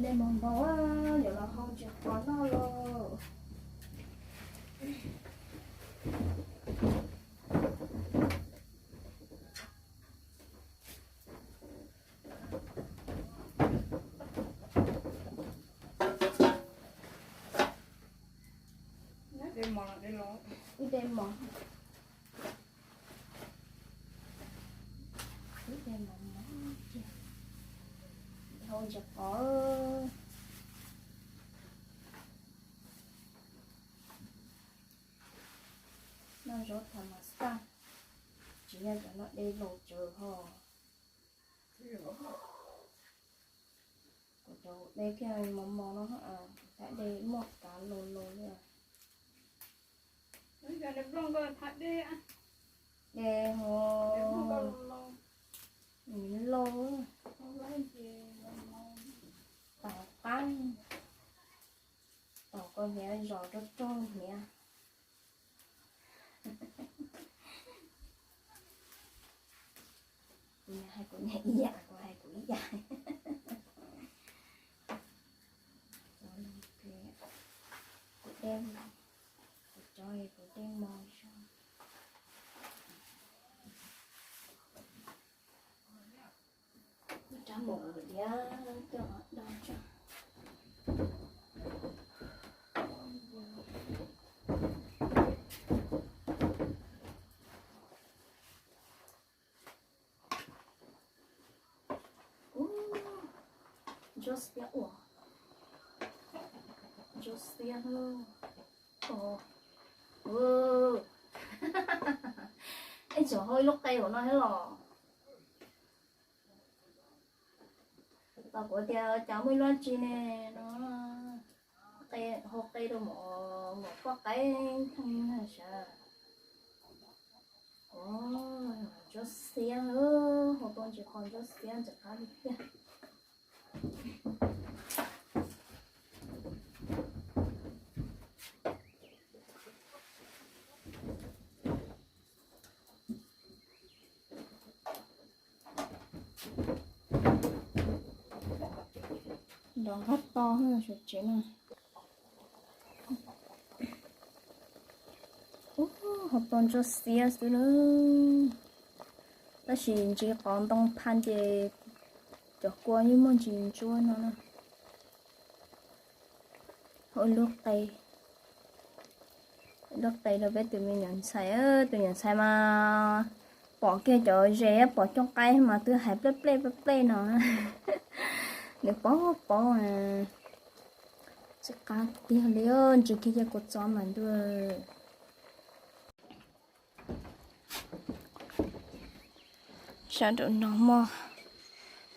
Dej mos npau, yuav los hau ntses qos noj lauj. Ib dej mos, ib dej mos mos, hau ntses qos. Noj zaub tham mas xaj, tsis yog cov noj dej laus tsawv ho. Kuv cov dej thiaj mos mos no, kuv thiaj dej muaj kav laus laus li. Dej ho lauj, tau qab, tau koj hniav zos rau rau hniav. Kuv hais kuv niam ib yam, kuv hais kuv ib yam. Kuv dej, kuv cov kuv dej mos zog. Rab mus diav coj do tso. Ntsuab xiab ua, ntsuab xiab lauj. Ej, tseem hau ib lub qe ua no thiab los? Tos kuv tias cas muaj ib lub tsi ne no, hau qe rau mov, mov poj qaib theej sav. Ntsuab xiab, hau tau ntsis qos ntsuab xiab ntxim qab li tiag. Nrov nqaj to suav tsev no. Ub, hau tau ntsuab xiab xwb na. Tab sis ntsis qos ntoo pha ces cov kua yeej muaj ntsis ntsuab no na. Hau lub qe, lub qe rau peb tus me nyuam ntxhais, tus nyuam ntxhais mas pom kiag cov zes pom cooj qaib mas twb hais plej plej plej plej no. Nws paub paub. Tsis qab tiag li, ntsis kiag cia kuv txov mas ntuj. Sab nraum no muaj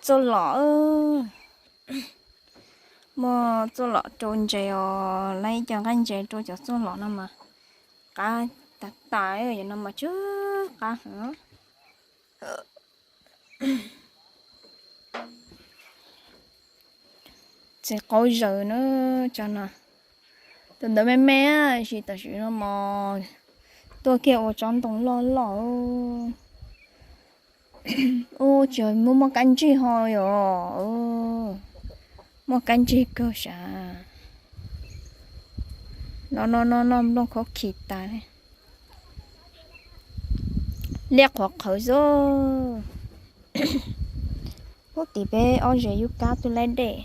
txuj lom, muaj txuj lom rau ntses os, lawv ib co nqaij ntses rau cov txuj lom no mas qab tas tas, yog no mas tsw qab heev. Txiv qaub zaws na, tso no. Tus ntawd me me, tab sis tam sim no mas tuaj kiag ua tsob ntoo loj loj. Ub, tsis muaj, muaj kab ntsig ho yom. Muaj kab ntsig kawg sav. No no no no, nplooj khaub khi tas. Liaj qhuav qhawv xwb. Puag tim peb ob zes yub kab twb laib dej.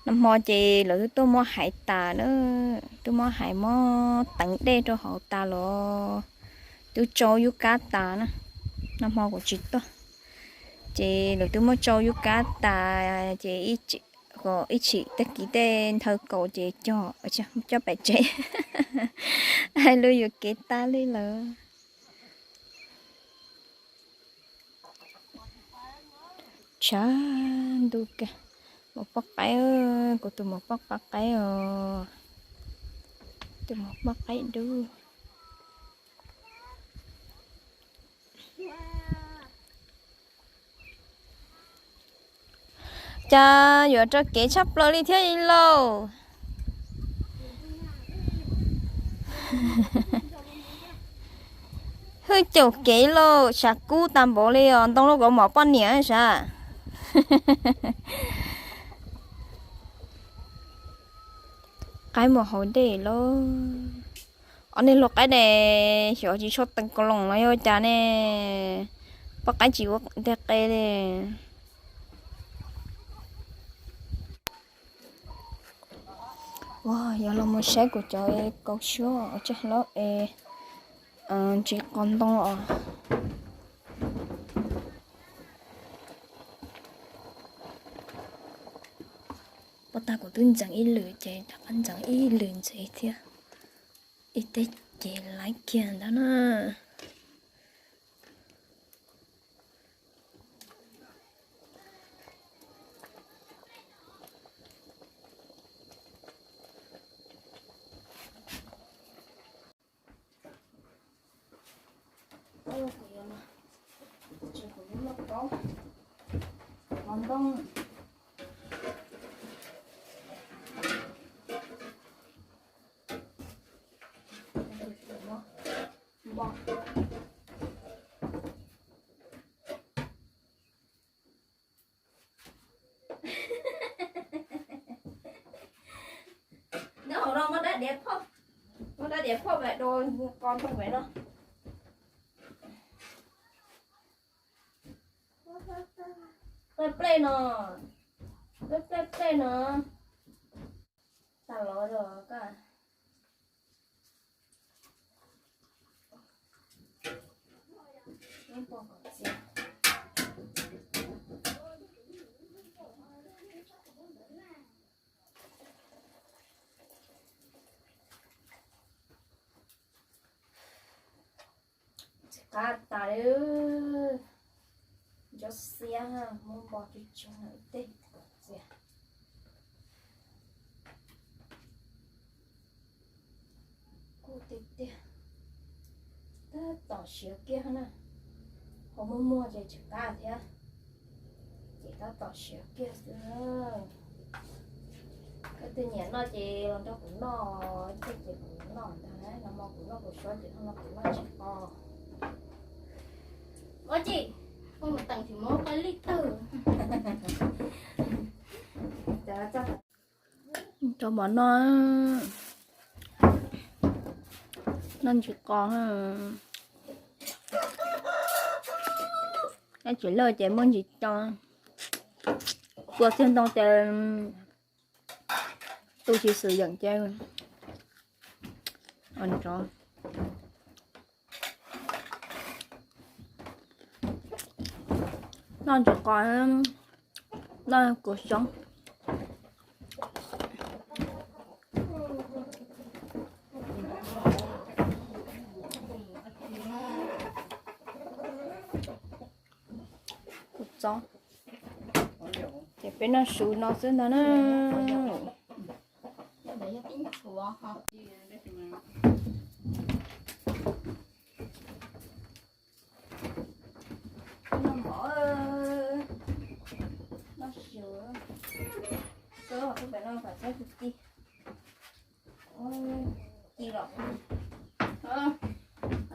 Nag hmo ces lawv twb tuaj muab hais tas na, twb muab hais muab teev dej rau hauv tas los twb tsau yub kab tas na. Nag hmo kuv tsis tuaj, ces lawv twb muab tsau yub kab tas, ces ib chim tag kis tej nthawv kaus ces cog coj pem tsev, hais lus yuam kev tas li lawm. Tshav ntuj kawg. Mov poj qaib, kuv tus mov poj qaib os. Tus mov poj qaib dub. Cas yuav raws kev tshaj plaws li thiab lauj. Hwj caum kev lauj, tshav kub tas npaum li os, ntoo lub kaus mom poj niam sav. Qaib mus haus dej lauj. Ob niag luag qaib ne, xyov tsis tshuav teev kaus loos los yog cas ne, poj qaib tsis ua ntej qe li. Ua, yog los mus saib kuv cov kaus suab tseg hlab es ntsis qos ntoo os. Poj tag kuv twb ntxeev ib lwm ces rov qab ntxeev ib lwm ntxiv thiab. Ib teg ces laib kiag ntag na. Nyob hauv no muab dab diav phauj, muab dab diav phauj mam do qos ntoo pem no. Plej plej no, plej plej plej no. Tas los rau koj. Txiv qab tas li, nco xiab muab npo tsuj tsuag ib teg txias. Kub tiag tiag, tab tom siav kiag na. Qhov muag muag ces tsis qab thiab, ces tab tom siav kiag xwb. Leej twg nyiam noj ces los nrog kuv noj, ib teg ces kuv noj ntag, nag hmo kuv noj kuv suab ces hnub no kuv noj tsis qos. Ua tsis, koj mus teem tsis muab paj lij tawg. Rau mov noj, noj ntsis qos. Noj tsis lawj ces muaj ntsis co. Tua txiag ntoo ces tu tsis xwm yeem ces noj ntsis qos, noj kuv xyoob. Kuv txob. Ces peb noj su no xwb ntag na. Noj mov, noj su, koj peb pem no pam saib tus ci, ci los,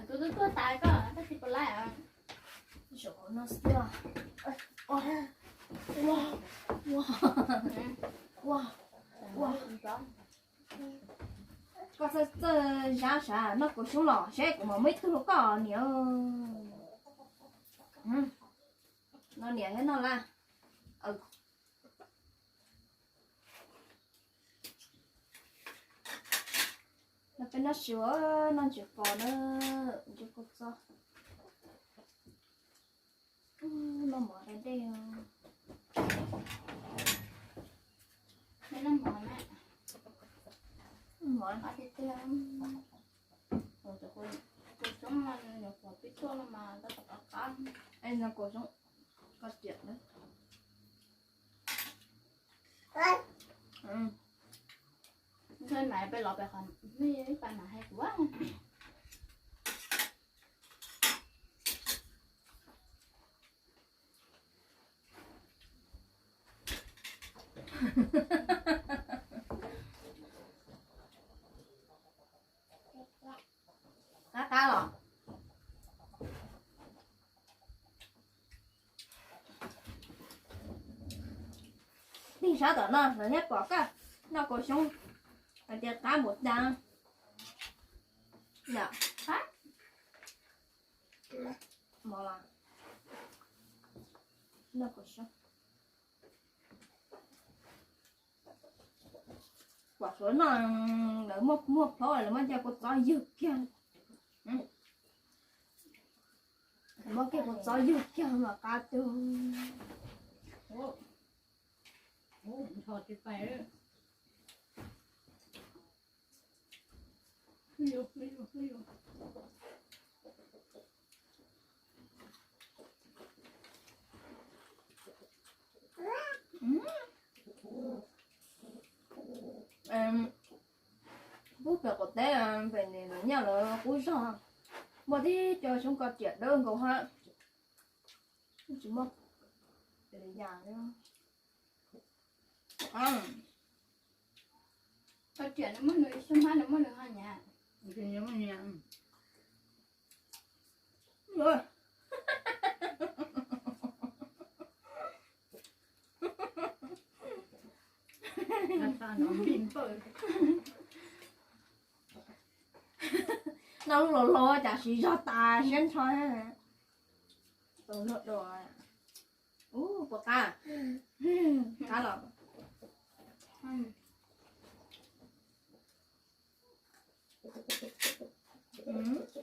tus twb tuag tas koj, koj tsis pom lawm. Zaum no xwb. Ua, ua, ua, ua. Koj txawj txawj zab sav noj kaus xyoob los seb kuv mam muab ib tug rau koj niam. No niam thiab noj laj. No peb noj su, noj ntsis qos na, ntsis qos txob. Noj mov da dej. Noj mov na. Mov qab tiag tiag. Kaus xyoob no nyuam qhuav pib tuaj no mas tab tom qab qab. Es no kaus xyoob koj tiam na. Ntshe mas peb los pem qhov nej ib pas mas hais kuv. Qab qab los. Tig sab tom no lawv thiaj pom koj noj kaus xyoob. Hais tias qab npaum cas. Yom, qab. Mov los. Noj kom sab. Pom suav noj, lawv muaj muaj plhaub lawv muab cov kua txob ywg kiag. Muab kiag kua txob ywg kiag mas qab tug. Pub pem qaum teb pem nws lawv nyiaj lawv qub zog, muaj tib co xyoob koj riam dawb nkaus hab. Tsis muaj yam. Koj riam nws muaj nws xyoob hab, nws muaj nws ho nyav. Noj lub los los cas siv zog tas siab ntsho. Tau luag dua. Ub, puas qab? Qab los.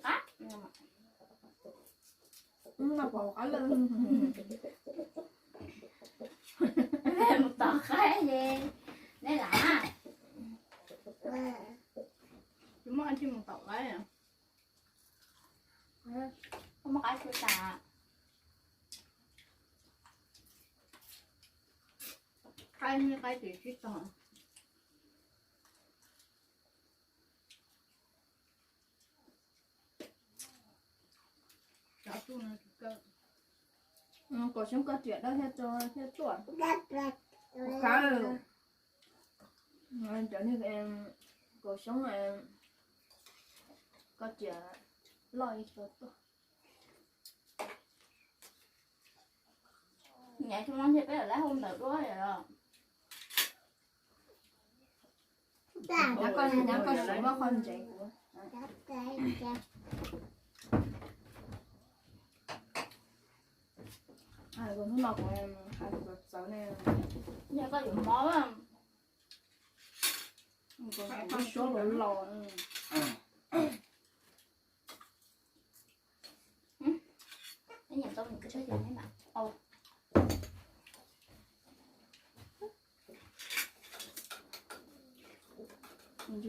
Qab. Ub, no puas qab lawm. Mus tom qaib ne, neb lam. Tsis muaj dab tsi mus tom qaib. Koj muaj qaib tsuav tas. Qaib, qaib tsis sib tog. Kaum xyoob koj riam dawb thiab tso thiab tuaj. Qab. Cov niag kaum xyoob koj riam loj ib tso tuaj. Nyab tsis muaj ntshe peb lawv lab hau ntawd duab os. Nyab koj, nyab koj suav muab qhov ntsev kuv. Hnub no kuv hais txawv txawv ne. Yog koj yuav mob, koj suab los los.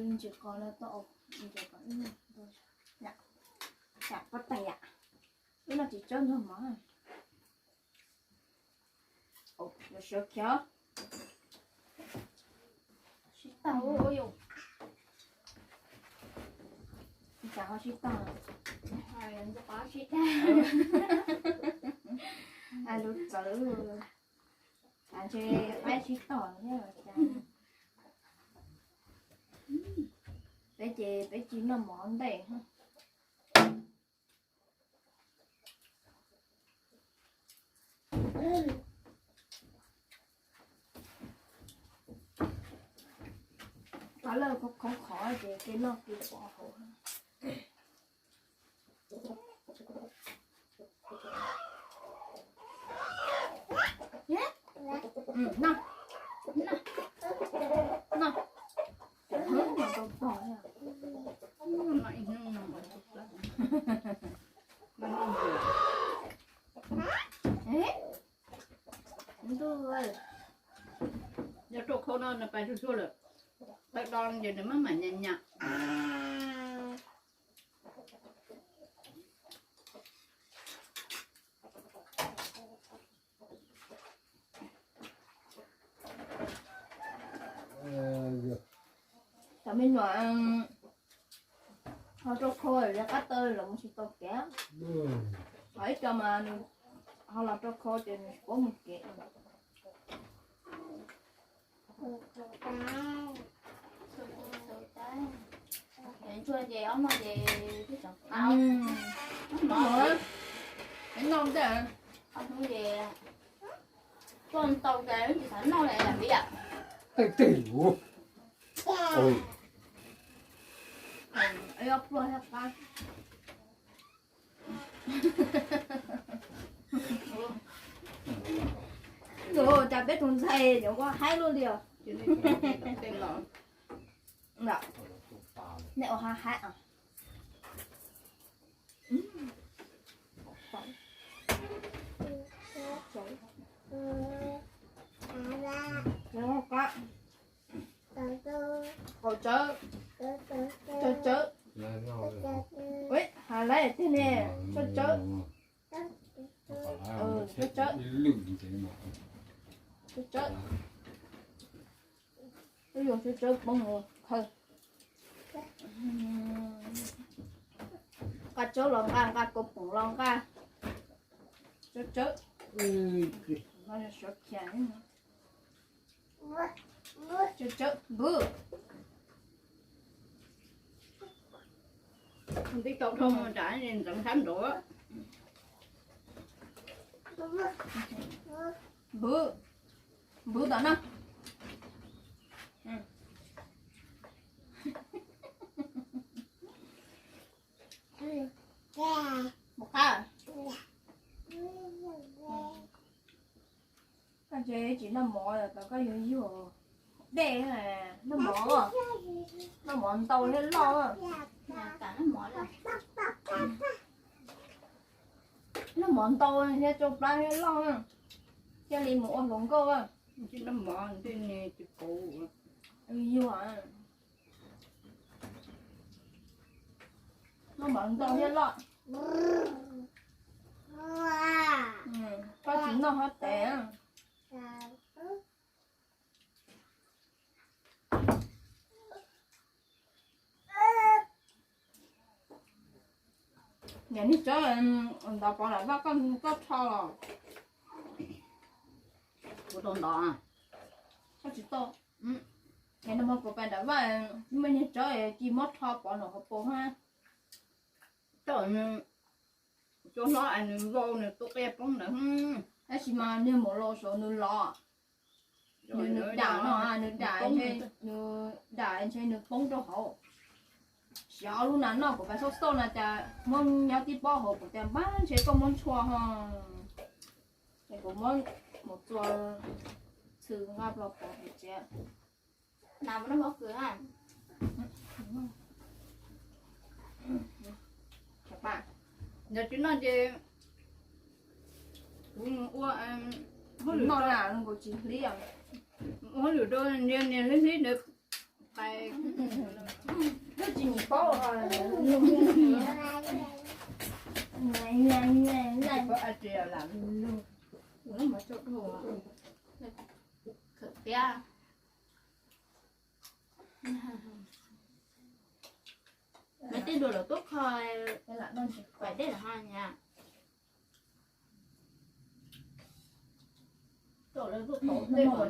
Ntsis qos no tau, ntsis qos ib, tam pob tais yam, ib no tsis tsob ntog mov. Yuav sawv khiav. Sib tag, ua yus. Cas ho sib tag? Sib tag. Lub txawv, ntshe qaib sib tog thiab los cas. Peb ces peb tsis noj mov ntej. Qab lawm, khov khov ces kev noj kev pom hauv. Noj, noj, noj. Ntuj, yog rau khau no nws pais tsuag tsuag lawm, tawm do ces nws maj mam nyam nyam. Cov me nyuam ho rau khau li qab taw los mus tsis tau kev. Ho ib co mas nws ho los rau khau ces nws tsis paub mus kev. Ntsuag ces ob no ces twb tseem qab. Noj ntej. Ob hnub ces tuaj ntau ces tsis xav noj li yam li yam. Tej tej luv. Ob pluag thiab qab. Tus cas peb tus ntxhais yuav ua haib luaj li os. Nej ua haib haib. Qaum tsawb, tsawb tsawb, ha laiv tiag ne, tsawb tsawb, tsawb tsawb, tsawb tsawb. Wb yuav tsawb tsawb poob khaws. Nqa tsawb los nqa, nqa kaus poom los nqa. Tsawb tsawb. Tsawb tsawb npwb. Tib tau dhau mus nram ntxeev sab nraud. Npwb, npwb tom no. Mus qab. Koj tsis noj mov los koj yuag yuag dej, noj mov, noj mov ntau thiab loj. Noj mov ntau thiab tsau plab thiab loj, thiaj li mus ua hluas nkauj. Tsis noj mov ntej ne tsis puv. Yuag, noj mov ntau thiab loj. Koj tsis noj hov tes. Niam, niag tsawb ntawd Pov daim vaj koj rho los? Kuv tau ntov. Koj tsis tau. Niam, no kuv pais daim vaj, muaj niag tsawb cia muab rho Pov nram hauv paus hab. Cua hlob es nws vau nws tus qia poob ntawd. Tab sis mas niag mus los saum nws los, nws dam no, nws dam, nws dam ntshe nws poob rau hauv. Siav ob lub nas noj kuv pais xauj xauj na cas muab nyob tib pob hauv kuv tias npab ntshe koj muab ntshua ho. Ces kuv muab mus txua txhw nqa los pov kuv tsev. Nas mus noj pob kws na. Yog tsis noj ces kuv mus ua hauj lwm, noj na kuv tsis hlib. Ua hauj lwm rau niag niag hlib hlib ntawd. Koj tsis nim paub. Khawm tiab. Nws tej dua lawm tub kho, pais dej lawm ho nyab. Tej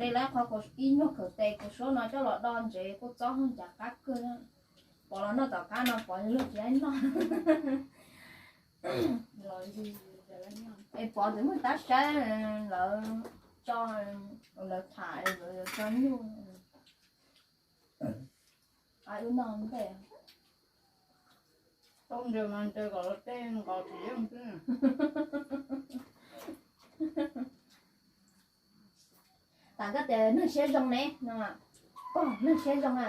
dej lawm qhov ib nyuag khawm tes kuv suab no coj los do ntsev kuj txob hwj ncav qab kawg. Pov los noj tom qab no Pov luag tsis laib noj. Es Pov twb muaj tab saib lawv tso, lawv tham lawv tso nyuj. Wb noj ntej. Tau ntsws mas ntsws kom los tej nqos tsis yeej xwb. Tas koj tias neeg siab zoo ne no, koj neeg siab zoo a.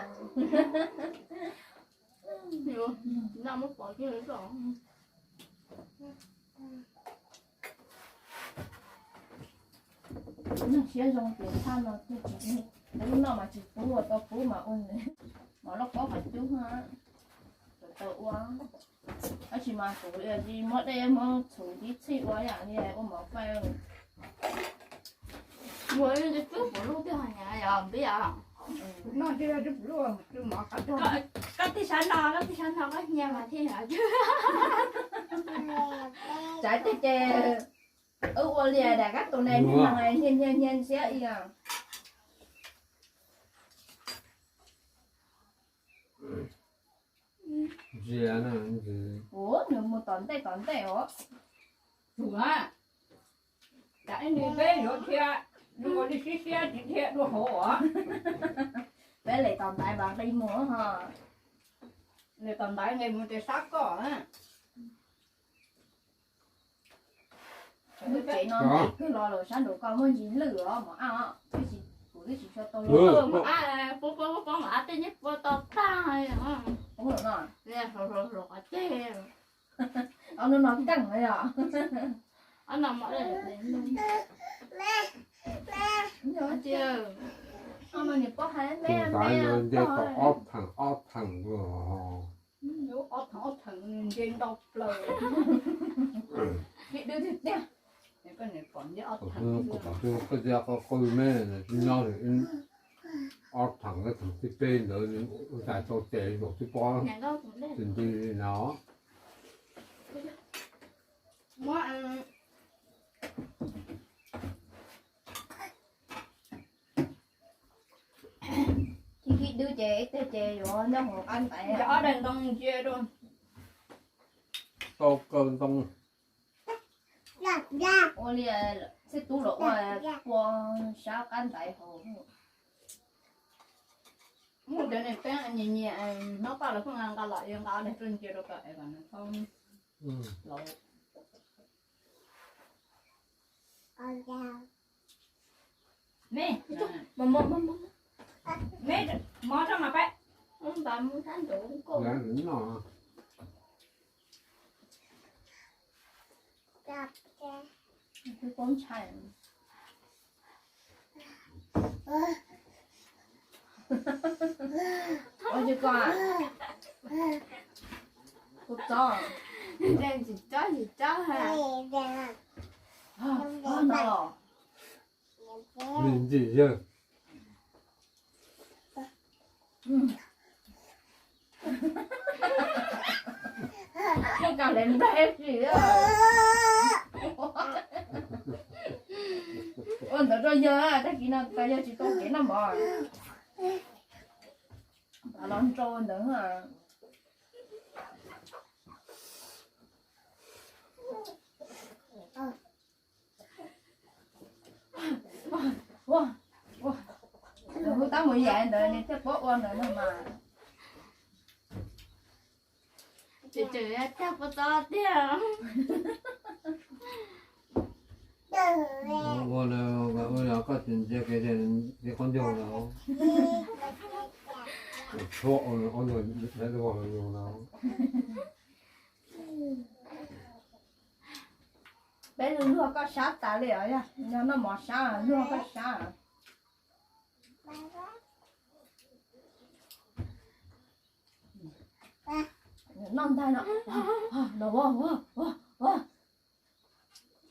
Neeg siab zoo tias tshaj no, lub noj mas tsis pub ua, tau pub mas ua nws. Mov loj kaub qhov cub, tau ua. Tab sis mas kuv muab dej muab txhuv tib txhij ua yam li ua mov fais. Ua cub puv luj twb ho nyab yog npib os. Koj tij sab no, koj tij sab no koj hnia mas thiaj. Tsav teg ces wb ua li daim kab tus ne, hnia hnia hnia siab i. Ua nws mus tom ntej tom ntej os. Tus a, cas ib nws peb yuav dhia, nws ua li siab siab tsis dhia dua hauv os. Peb lem tom ntaiv vas nqi mus ho. Nws tom ntaiv nqis mus ces sab koj. Lub tsev no ntev kawg los lawm, sab nraud koj muaj ntsis lwj os mos ab, kuv twb tsis tshua tau. Mos ab, pub pub pub mos ab tej nyiaj pua to tag. Ub no, hluas hluas qhov ceg. Ob hnub no keej na yom. Ob no mos ab, nws pob hais me me tau ob theem ob theem. Ob theem ob theem nce ntau plaws. Ib dub tiag tiag. Koj ya qo qw me tsis nyob li, ob theem, theem thib peb ntawd tais tau tes zaum thib peb, tus nti li no. Ib dub ces ib teg ces yuav nyob hauv qab ntaiv. Ob daim ntoo ntsia rau. Tau kaw ntoo. Ua li xib tub los ua pua sab qab ntaiv hauv. Muaj cov niag peeb nyias nyias hnub paj los pheej nqa los, nqa ob daim tuaj ntsia rau kom es kom nws txhob laus. Me, me, mov rau mas peb. Npam mus sab nraud koj. Twb poob ntshai. Ua tsis koj, kuv txob. Tsis txob tsis txob ha. Ntau los. Ntsim yawg. Muaj kas le nplej si. Ua ntawd rau yawg, tag kis no tas yawg tsis tau kev noj mov. Los nrau ntawd. Ua, ua, ua. Tus hu tab mus yaim ntawd nws thiaj paub ua ntawd no mas. Ces tseem caj puas txob tiag. Ua, ua, koj tsis ntsia kev ces ntsia qaub ncaug no. Tshuab qaub ncaug no. Peb luag koj sab tas li os, yog noj mov sab luag koj sab. Noj ntag no.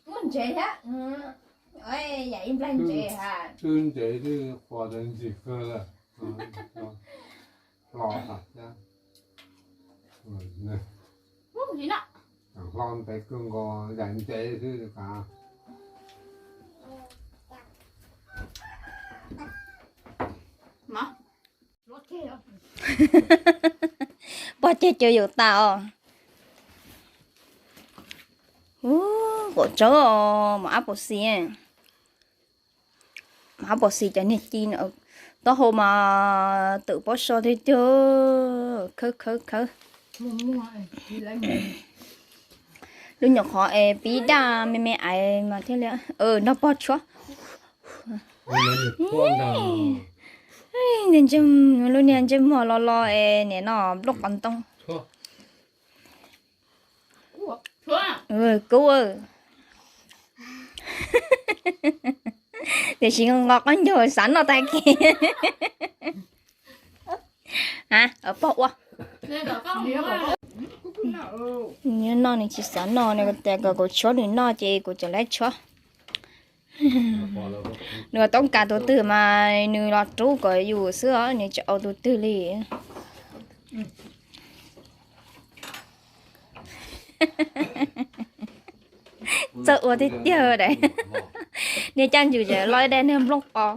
Muaj ntsev thiab. Yam ib nplaig ntsev ha. Twb ntsev twb qhuav ntawd ntsim kawg lawm. Hlo thiab. Hlo ntev kawg nkaus yam ntsev xwb kav. Pog ceg caw yaum tas os. Ub, qaum tsawb os, mos ab pov xis. Mos ab pov xis cov niag ci no, taub hau mas twm pob so tiag tiag, khawb khawb khawb. Lub nyuam qhov es pib daj me me ais mas thiaj li nrog pog tshuab. Lub niag ntsej muag los los es nim no nplooj qos ntoo. Kub, tiam sis nqos qaub ncaug xav noj tag kis. A, pog ua. Nws noj nws tsis xav noj, nws tias kom kuv tshuab nws noj ces kuv tseem lab tshuab. Nws toob kas tus twg mas nws los rub kom yus xwb os, nws tsis au tus twg li. Txawj ua tiag tiag daim. Niag caj ntswg tseem loj ib daim niag nplooj qos.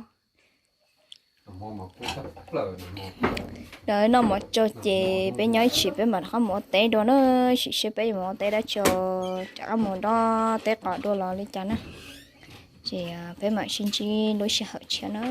Lawv noj mov tsau ces peb nyob ib chim peb mam rov qab mus ua teb dua na, sim seb peb yuav mus ua teb dab tsi, rov qab mus dob teb qos dua los li cas na. Ces peb mam sib ntsib lub sij hawm tshiab na.